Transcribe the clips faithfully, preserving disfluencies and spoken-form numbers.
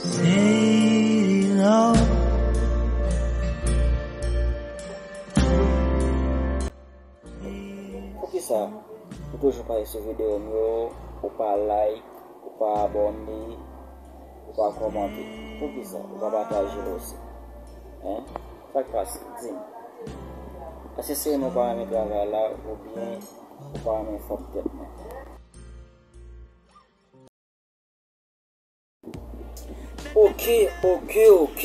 Say no. Poukisa ou toujou pa sou videyo m yo, ou pa like, ou pa abòne, ou pa kòmante? Poukisa ou pa pataje l osi? Hein? Sa k pase? Di m. Èske se nou pa renmen travay la, oubyen ou pa renmen fòk tèt mwen? Ok, ok, ok.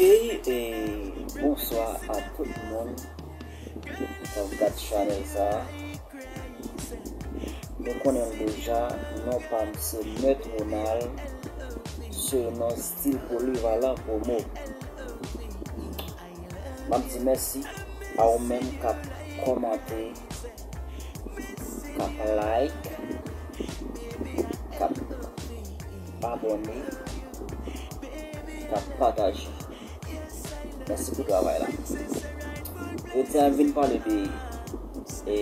E bonswa a tout moun k ap gad chanèl sa a. Nou konnen l deja, non pa m se Mèt Ronald, surnom Stil Polivalan Promo. M ap di mèsi a ou menm k ap kòmante, k ap like, k ap abòne, k ap pataje. Mèsi pou travay la. Jodi a, m vin pale de, e,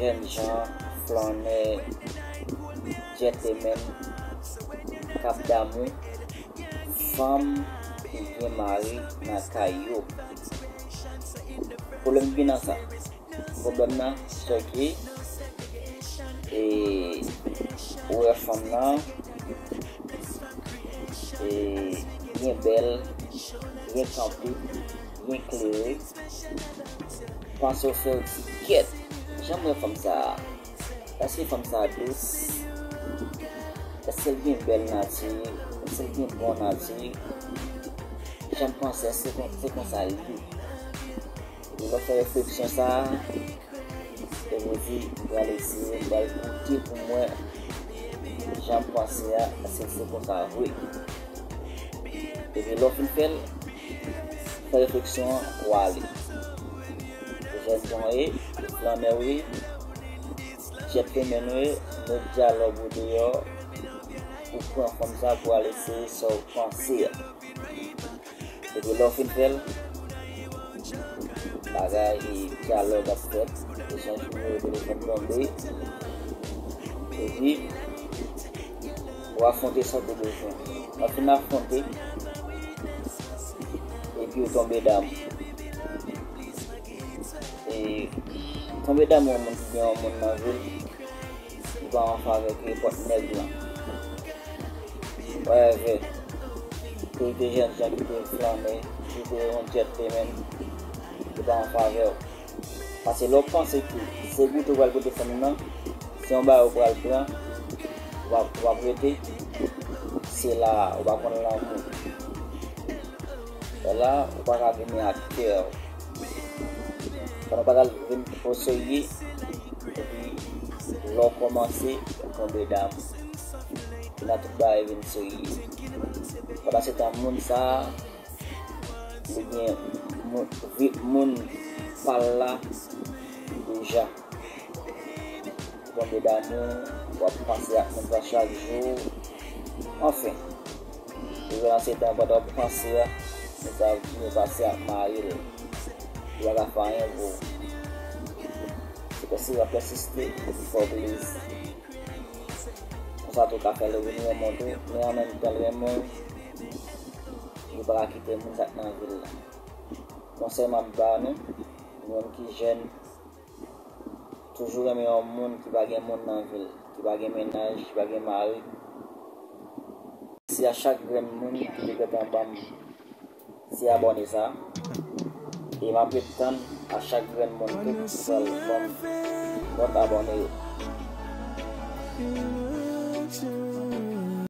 jènjan, flannè, gentleman, k ap damou fanm ki gen mari nan kay yo. Pwoblèm ki gen nan sa? Pwoblèm nan, se ke, e, ou wè fanm nan, e, byen bèl, byen kanpe, byen klere. Panse w fè w di, "Kèt, jan m wè fanm sa a, èske fanm sa a dous? Èske l gen bèl nati? Èske l gen bon nati? Jan m panse, èske se kon-, se konsa l ye?" Epi lè w fè refleksyon sa a, epi w di, "M pral eseye, m pral goute pou m wè jan m panse a, èske se konsa vre?" Epi lè w fin fè l, fè refleksyon an, w ale. Jènjan w ye, flannè w ye, gentleman w ye, met dyalòg ou deyò, ou pran fanm sa pou al eseye sa w panse a. Epi lè w fin fè l, bagay, e, dyalòg ap fèt, echanj nimewo telefòn tonbe, epi w afwonte sa w te bezwen. Lè w fin afwonte, epi w tonbe damou. E, tonbe damou yon moun ki gen yon moun nan vi l, li pa an favè ke nenpòt nèg lan. Whatever. Ke li te jènjan, ki te flannè, ki te yon gentleman, li pa an favè w. Paske lè w panse ke se goute w pral goute fanm nan, se yon bagay ou pral pran, w ap, w ap rete, se la a, ou pa konn lanmou. Lè la, ou pa ka vini ak kè w. Pandan w pa ka vin oserye, epi lè w kòmanse, ou tonbe damou. Epi la tout bagay vin serye. Pandan se tan, moun sa a, li gen moun, vi, moun pa l la deja. Tonbe damou, w ap panse ak moun sa chak jou. Anfen, rive nan se tan pandan w ap panse a, moun sa ap vini pase ak mari l. Li pa ka fè anyen pou ou. Se pèsi-, w ap pèsiste, epi fè w plezi. Konsa tou ka fè l vin renmen w tou, men an menm tan l renmen w, li pa ka kite moun sa k nan vi l la. Konsèy m ap ba nou, nou menm ki jèn, toujou renmen yon moun ki pa gen moun nan vi l, ki pa gen mennaj, ki pa gen mari. Mèsi a chak grenn moun ki te gentan ban m ti abòne sa. E m ap ret tann a chak grenn moun tou ki pral ban m lòt abòne yo.